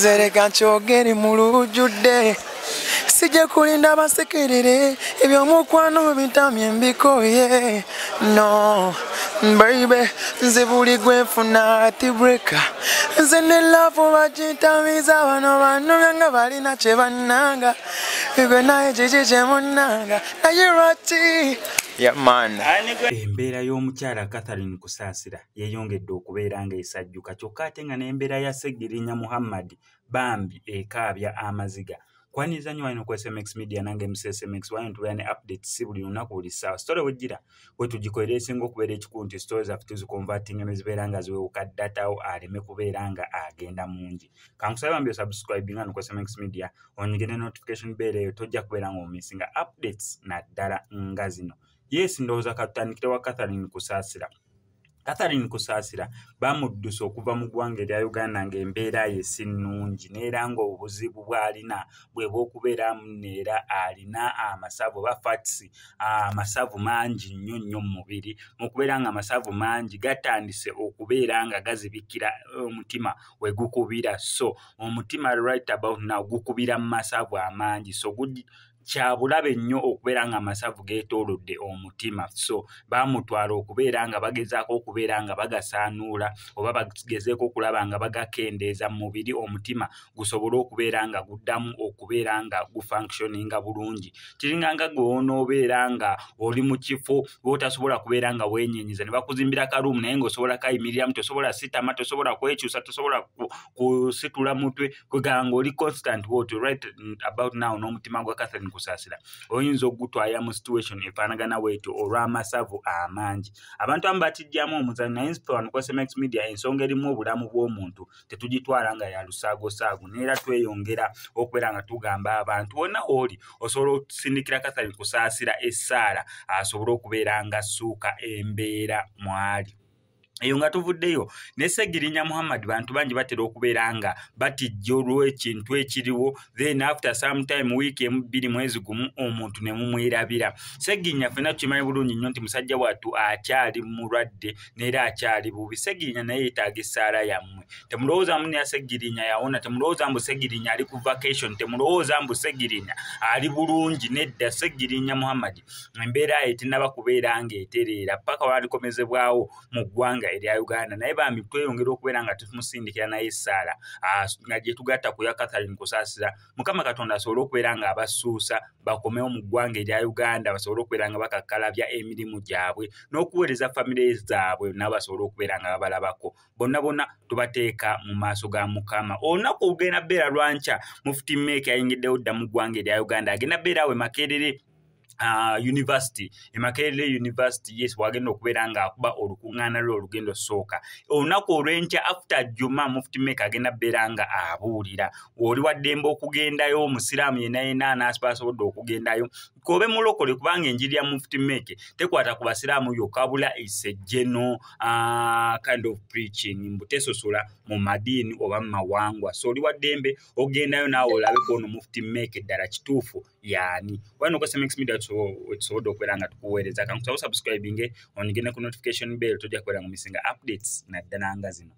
Nze leka nkyogere mu lujjudde, sijja kulinda basekerere, ebyomukwano bintamye mbikoye. No baby, nze buli gwenfuna ati breaker, nze ne love bagintamiza, bano banumya nga balina kye bannanga, gwe naye kiki kye munnanga, naye lwaki? Yeah, man. Embeera y'omukyala Catherine Kusaasira yeeyongedde okubeera ng'esajjuka, kyokka ate nga n'embeera ya Ssegirinya Muhammad bambi ekaabya amaziga. Kwaniriza nnyo wano ku SMX Media, nange MCSMX. Wano tubeera ne updates si buli lunaku, buli ssaawa. Story wejjira wetugikolera, esinga okubeera ekikulu nti story zaffe tuziconvertinga ne zibeera nga ziwewuka, datawo aleme kubeera nga agenda mungi. Kankusabe bambi osubscribinga no ku SMX Media, onyige ne notification bell eyo, tojja kubeera ng'omissinga updates naddala nga zino. Yes, ndowooza katutandikire wa Catherine Kusaasira. Catherine Kusaasira bamuddusa okuva mu ggwanga erya Uganda ng'embeera ye si nnungi, neera ng'obuzibu bw'alina bwe bw'okubeera neera alina amasavu oba fats, amasavu mangi nnyo nnyo mu mubiri. Mu kubeera nga amasavu mangi gatandise okubeera nga gazibikira omutima we gukubira, so omutima right about now gukubira mu masavu amangi, so kya bulabe nnyo okubeera nga amasavu geetoolodde omutima. So baamutwala okubeera nga bagezaako okubeera nga bagasaanuula oba bagezeeko okulaba nga bagakendeeza mu mubiri, omutima gusobole okubeera nga guddamu okubeera nga gufunctioninga bulungi. Kiringa nga gwe wonoobeera nga oli mu kifo w'otasobola kubeera nga weenyenyiza, ne bakuzimbira karoom, naye ng'osobola kayimiriramu, tosobola sitama, tosobola kwekyusa, tosobola kusitula mutwe, kwegamba ng'oli constant bw'otyo. Right about now n'omutima gwa Catherine Kusaasira oyinza okugutwalira mu situation efaanagana bwetyo olw'amasavu amangi. Abantu abamu batijjamu omuzannyo, naye nfe wano ku SMX Media ensonga erimu obulamu bw'omuntu tetugitwala nga ya lusaagosaago, neera tweyongera okubeera nga tugamba abantu wonna wooli osobola okusindikira Catherine Kusaasira essaala asobole okubeera nga assuuka embeera mw'ali eyo. Nga tuvuddeyo ne Segirinya Muhammad, bantu bangi batera okubeera nga batijja olw'ekintu ekiriwo, then after some time, wiiki emu, 2, mwezi gumu, omuntu ne mumwerabira. Segirinya ffenna tukimanyi bulungi nnyo nti musajja wattu akyali mulwadde neera akyali bubi. Segirinya naye yeetaaga essaala yammwe. Temulowooza mbu nya Segirinya yawona, temulowooza mbu Segirinya ali ku vacation, temulowooza mbu Segirinya ali bulungi. Nedda, Segirinya Muhammad embeera ye tennaba kubeera ng'etereera paka walikomezebwawo mu ggwanga erya Uganda. Naye bambi tweyongera okubeera nga tumusindikira naye essaala nga gye tugatta ku ya Catherine Kusaasira, Mukama Katonda asobole okubeera nga abassuusa bakomewo mu ggwanga erya Uganda, basobole okubeera nga bakakkalabya emirimu gyabwe n'okuweereza famire zaabwe, nabo basobole okubeera nga babalabako. Bonna bonna tubateeka mu maaso ga Mukama. Olunaku olugenda bbeera lwankya, Mufti Menk ayingiddewo dda mu ggwanga erya Uganda, agenda bbeera awe Makerere University, Emakerere University. Yes, wagenda okubeera ng'akuba olukuŋŋaana lwe olugendo sooka olunaku olw'enkya after juma. Mufti Menk agenda bbeera nga abuulira. Oli waddembe okugendayo, omusiraamu yenna yenna anaasiba asobodde okugendayo, kobe mulokole, kubanga enjiri ya Mufti Menk tekwata ku basiraamu yokka, bula is a general kind of preaching, mbu tesosola mu madiini oba mu mawangwa. So oli waddembe ogendayo naawe olabeko ono Mufti Menk ddala kituufu yaani. Wano ku SMX Media tusobodde okubeera nga tukuweereza. Kankusaba osubscribinge, onyige ne ku notification bell, tojja kubeera nga omissinga updates naddala nga zino.